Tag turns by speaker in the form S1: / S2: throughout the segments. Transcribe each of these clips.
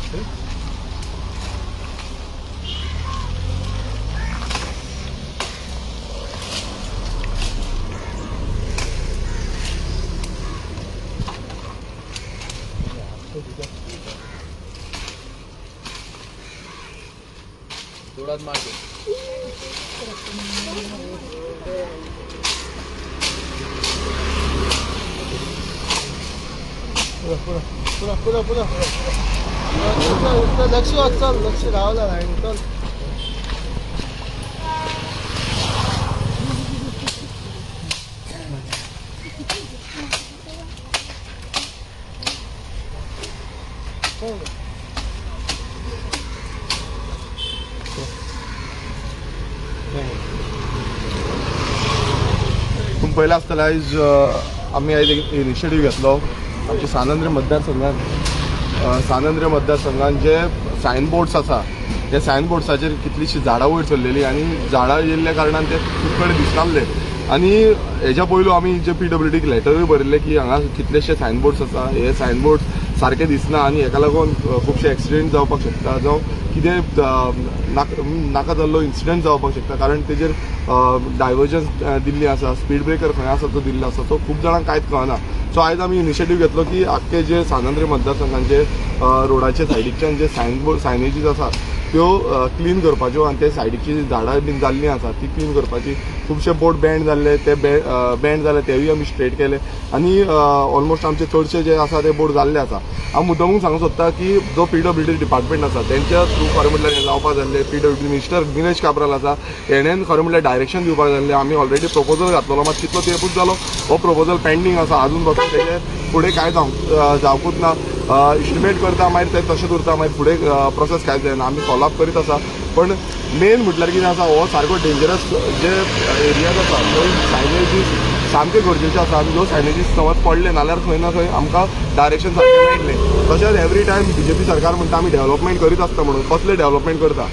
S1: जोरात मारतो.
S2: पुरा पुरा पुरा पुरा पुरा लक्ष चल, लक्ष रावला नाही चल.
S3: पूण पयलें आसतलें आयज आमी आयज एक इनिशिएटीव घेतलो आमच्या सानंद्रे मतदारसंघान. सानंद्रे मतदारसंघान जे सायन बोर्ड्स आसा त्या सायन बोर्ड्साचेर कितलीशीं झाडां वयर सरलेली आनी झाडां येयल्ल्या कारणान ते खूब कडेन दिसनासले. आनी हेज्या पयलू आमी जे पीडब्ल्यूडीक लेटरूय बरयल्ले की हांगा कितलेशे सायन बोर्ड्स आसा, हे सायन बोर्ड्स सारके दिसना आनी हेका लागून खुबशे एक्सिडेंट जावपाक शकता जावं कितें नाका जाल्लो इन्सिडंट जावपाक शकता, कारण तेजेर डायवर्जन दिल्ली आसा, स्पीड ब्रेकर खंय आसा तो दिल्लो आसा, तो खूब जाणांक कांयच कळना. सो आयज आमी इनिशिएटीव घेतलो की आख्खे जे सानंद्रे मतदारसंघांचे रोडाचे सायडीकच्यान जे सायन बोर्ड सायनेजीस आसा त्यो क्लीन करपाच्यो आनी ते सायडीची झाडां बीन जाल्लीं आसा ती क्लीन करपाची. खुबशे बोर्ड बँड जाल्ले ते बँड जाले तेवूय आमी स्ट्रेट केले आनी ऑलमोस्ट आमचे चडशे जे आसा ते बोर्ड जाल्ले आसा. हांव मुद्दमून सांगूंक सोदता की जो पीडब्ल्यूडी डिपार्टमेंट आसा तेंच्या थ्रू खरें म्हटल्यार हें जावपाक जाल्लें. पीडब्ल्यूडी मिनिस्टर निलेश काब्राल आसा, हेणेन खरें म्हटल्यार डायरेक्शन दिवपाक जाल्लें. आमी ऑलरेडी प्रपोजल घातलेलो, मात कितलो तेंपूच जालो हो प्रपोजल पेंडींग आसा, आजून पासून तेजे फुडें कांय जावकूच ना. इस्टिमेट करता मागीर ते तशेंच उरता, मागीर फुडें प्रोसेस कांय जायना. आमी फॉलोअप करीत आसा, पण मेन म्हटल्यार कितें आसा, हो सारको डेंजरस जे एरियाज आसा थंय सायनेजीस सामके गरजेचे आसा आनी ह्यो सायनेजीस समज पडले नाल्यार खंय ना खंय आमकां डायरेक्शन सारकें मेळटलें. तशेंच एवरी टायम बीजेपी सरकार म्हणटा आमी डेव्हलपमेंट करीत आसता म्हणून, कसलें डेव्हलपमेंट करता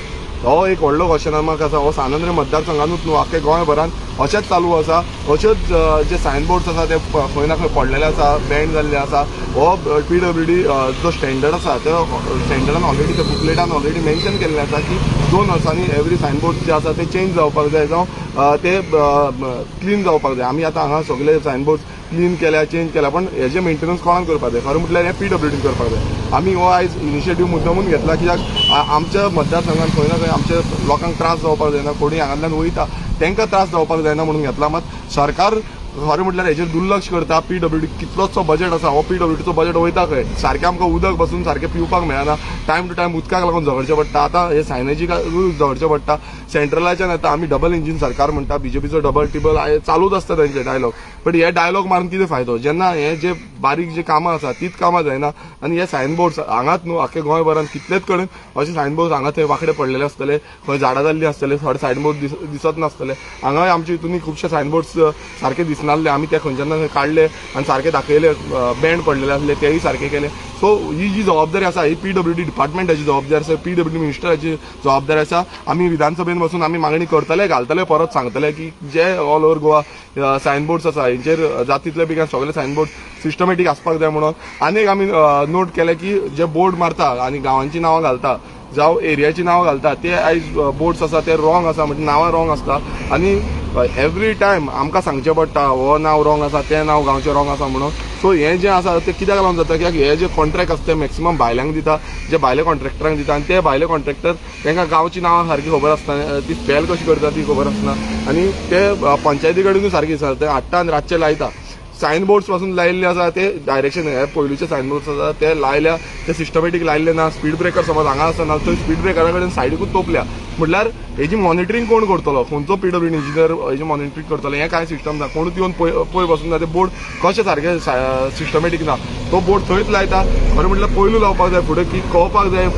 S3: हो एक व्हडलो क्वेश्चन मार्क आसा. हो सानंद्रे मतदारसंघानूच न्हू, आख्खे गोंयभरान अशेंच चालू आसा. अशेंच जे सायन बोर्ड्स आसा ते खंय ना खंय पडलेले आसा, बँड जाल्ले आसा. हो पीडब्ल्यूडी जो स्टँडर्ड आसा त्या स्टँडर्डान ऑलरेडी त्या बुकलेटान ऑलरेडी मेन्शन केल्लें आसा की 2 वर्सांनी एवरी सायन बोर्ड जे आसा ते चेंज जावपाक जाय जावं ते क्लीन जावपाक जाय. आमी आतां हांगा सगळे सायन बोर्ड क्लीन केल्या, चेंज केल्या, पण हेजें मेंटेनन्स कोणाक करपाक जाय? खरें म्हटल्यार हें पीडब्ल्यूडीन करपाक जाय. आमी हो आयज इनिशिएटीव मुद्दमून घेतला कित्याक आमच्या मतदारसंघान खंय ना खंय आमच्या लोकांक त्रास जावपाक जायना, कोणी हांगांतल्यान वयता तांकां त्रास जावपाक जायना म्हणून घेतला. मात सरकार खरें म्हटल्यार हेजेर दुर्लक्ष करता. पीडब्ल्यूडी कितलोचो बजेट आसा, हो पीडब्ल्यूडीचो बजेट वयता खंय? सारकें आमकां उदक बसून सारकें पिवपाक मेळना, टायम टू टायम उदकाक लागून झगडचें पडटा. आतां हे सायनेजीक झगडचें पडटा. सेंट्रलाच्यान येता आमी डबल इंजीन सरकार म्हणटा, बीजेपीचो डबल टिबल चालूच आसता तेंचे डायलॉग. बट हे डायलॉग मारून कितें फायदो जेन्ना हे जे बारीक जे कामां आसा तीच कामां जायना. आनी हे सायन बोर्ड्स हांगाच न्हू, आख्खे गोंयभरान कितलेच कडेन अशे सायन बोर्ड्स हांगा थंय वांकडे पडलेले आसतले, खंय झाडां जाल्लीं आसतले, थोडे सायन बोर्ड दिसत नासतले. हांगा आमच्या हितून खुबशे सायन बोर्ड्स सारके दिसनासले, आमी ते खंयच्यान ना खंय काडले आनी सारके दाखयले, बँड पडलेले आसले तेय सारके केले. सो ही जी जबाबदारी आसा ही पीडब्ल्यूडी डिपार्टमेंटाची जबाबदारी आसा, पीडब्ल्यूडी मिनिस्टराची जबाबदारी आसा. आमी विधानसभेन बसून आमी मागणी करतले, घालतले, परत सांगतले की जे all over Goa sign boards आसा हेंचेर जाता तितले बेगीन सगळे सायन बोर्ड सिस्टमॅटीक आसपाक जाय म्हणून. आनी एक आमी नोट केलें की जे बोर्ड मारता आनी गांवांची नांवां घालता जावं एरियाची नांवां घालता ते आयज बोर्ड्स आसा ते रॉंग आसा, म्हणजे नांवां रॉंग आसता. आनी एवरी टायम आमकां सांगचें पडटा हो नांव रॉंग आसा, तें नांव गांवचें रॉंग आसा म्हणून. सो हें जें आसा तें कित्याक लागून जाता, कित्याक हे जे कॉन्ट्रॅक्ट आसता ते मॅक्सिमम भायल्यांक दिता, जे भायले कॉन्ट्रॅक्टरांक दिता आनी ते भायले कॉन्ट्रॅक्टर तांकां गांवची नांवां सारकी खबर आसना, ती स्पेल कशी करता ती खबर आसना आनी ते पंचायती कडेनूय सारकी आसा, ते हाडटा आनी रातचे लायता. सायन बोर्ड्स पासून लायिल्ले आसा ते डायरेक्शन हे पयलूचे सायन बोर्ड्स आसा ते लायल्या ते सिस्टमॅटीक लायल्ले ना. स्पीड ब्रेकर समज हांगा आसा ना थंय स्पीड ब्रेकरा कडेन सायडीकूच तोपल्या, म्हटल्यार हेजी मॉनिटरींग कोण करतलो? खंयचो पीडब्ल्यूडी इंजिनियर हेजी मॉनिटरींग करतलो? हें कांय सिस्टम ना. कोणूच येवन पळय बसून ना ते बोर्ड कशें सारकें सिस्टमॅटीक ना, तो बोर्ड थंयच लायता. खरें म्हटल्यार पयलू लावपाक जाय फुडें की कळपाक जाय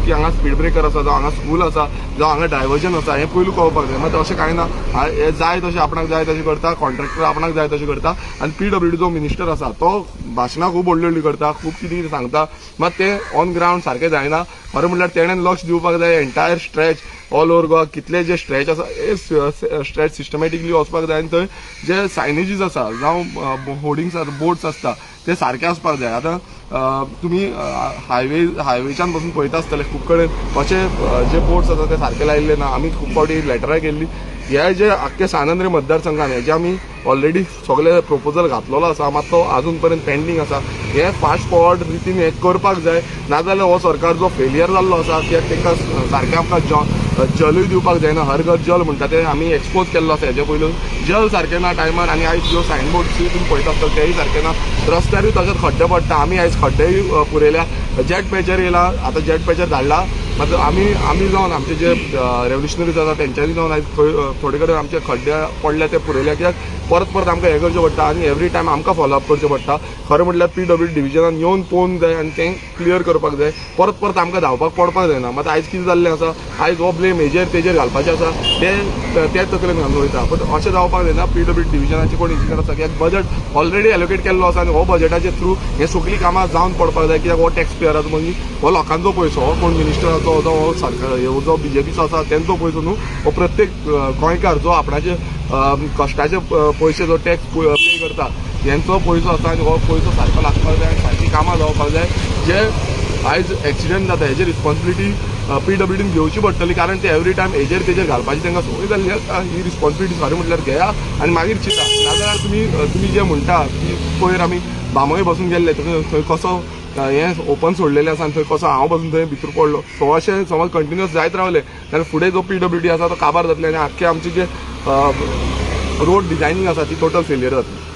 S3: की हांगा स्पीड ब्रेकर आसा, जावं हांगा स्कूल आसा, जावं हांगा डायवर्जन आसा, हें पयलू कळपाक जाय. मात अशें कांय ना, हे जाय तशें आपणाक जाय तशें करता, कॉन्ट्रॅक्टर आपणाक जाय तशें करता. आनी पीडब्ल्यूडीचो मिनिस्टर आसा तो भाशणां खूब व्हडली व्हडली करता, खूब कितें कितें सांगता, मात तें ऑन ग्रावंड सारकें जायना. खरें म्हटल्यार तेणेन लक्ष दिवपाक जाय entire stretch all over Goa कितले जे स्ट्रेच आसा हे स्ट्रेच सिस्टमॅटिकली वचपाक जाय आनी थंय जे सायनेजीस आसा जावं होर्डिंग्स आसा, बोर्ड्स आसता ते सारके आसपाक जाय. आतां तुमी हायवेच्यान बसून पळयता आसतले खूब कडेन अशे जे बोर्ड्स आसा ते सारके लायिल्ले ना. आमी खूब फावटी लेटरां केल्ली. हे जे आख्खे सानंद्रे मतदारसंघान हेजे आमी ऑलरेडी सगळे प्रपोजल घातलेलो आसा, मात तो अजून पर्यंत पेंडींग आसा. हे फास्ट फॉरवर्ड रितीन हे करपाक जाय, नाजाल्यार हो सरकार जो फेलियर जाल्लो आसा कित्याक तांकां सारकें आमकां जलूय दिवपाक जायना. हर घर जल म्हणटा ते आमी एक्सपोज केल्लो आसा हेजे पयलू. जल सारकें ना टायमार, आनी आयज ज्यो सायन बोर्ड्सूय तुमी पळयता आसतले तेय सारके ना. रस्त्यारूय तशेंच खड्डे पडटा. आमी आयज खड्डेय पुरयल्या. जेट पॅचर येयला, आतां जेट पॅचर धाडला, मात आमी आमी जावन आमचे जे रेव्होल्युशनरीज आसा तेंच्यांनी जावन आयज खंय थोडे कडेन आमचे खड्डे पडले ते पुरयले, कित्याक परत परत आमकां हें करचें पडटा आनी एवरी टायम आमकां फॉलो अप करचें पडटा. खरें म्हटल्यार पीडब्ल्यू डिविजनान येवन पळोवंक जाय आनी तें क्लियर करपाक जाय. परत परत आमकां धांवपाक पडपाक जायना. मात आयज कितें जाल्लें आसा, आयज हो ब्लेम हेजेर तेजेर घालपाचें आसा, ते ते तकलेन घालून वयता. बट अशें जावपाक जायना. पीडब्ल्यू डिविजनाचे कोण इंजिनियर आसा, कित्याक बजट ऑलरेडी एलोकेट केल्लो आसा आनी हो बजटाचे थ्रू हे सगळीं कामां जावन पडपाक जाय. कित्याक हो टॅक्स पेयराचो म्हणजे हो लोकांचो पयसो, हो कोण मिनिस्टराचो जावं हो सरकार जो बीजेपीचो आसा तेंचो पयसो न्हू. हो प्रत्येक गोंयकार जो आपणाचे कश्टाचे पयशे जो टॅक्स पे करता हेंचो पयसो आसा आनी हो पयसो सारको लागपाक जाय आनी सारकी कामां जावपाक जाय. जे आयज एक्सिडंट जाता हेजी रिस्पॉन्सिबिलिटी पीडब्ल्यूडीन घेवची पडटली, कारण ते एवरी टायम हेजेर तेजेर घालपाची तांकां संवय जाल्ली आसा. ही रिस्पॉन्सिबिलिटी खरें म्हटल्यार घेया आनी मागीर चिंता. नाजाल्यार तुमी जे म्हणटा की पयर आमी बांबोळे बसून गेल्ले थंय कसो हें ओपन सोडलेलें आसा आनी थंय कसो हांव बसून थंय भितर पडलो, सो अशें समज कंटिन्युअस जायत रावलें जाल्यार फुडें जो पीडब्ल्यूडी आसा तो काबार जातले आनी आख्खे आमचे जे रोड डिजायनींग आसा ती टोटल फेलियर जातली.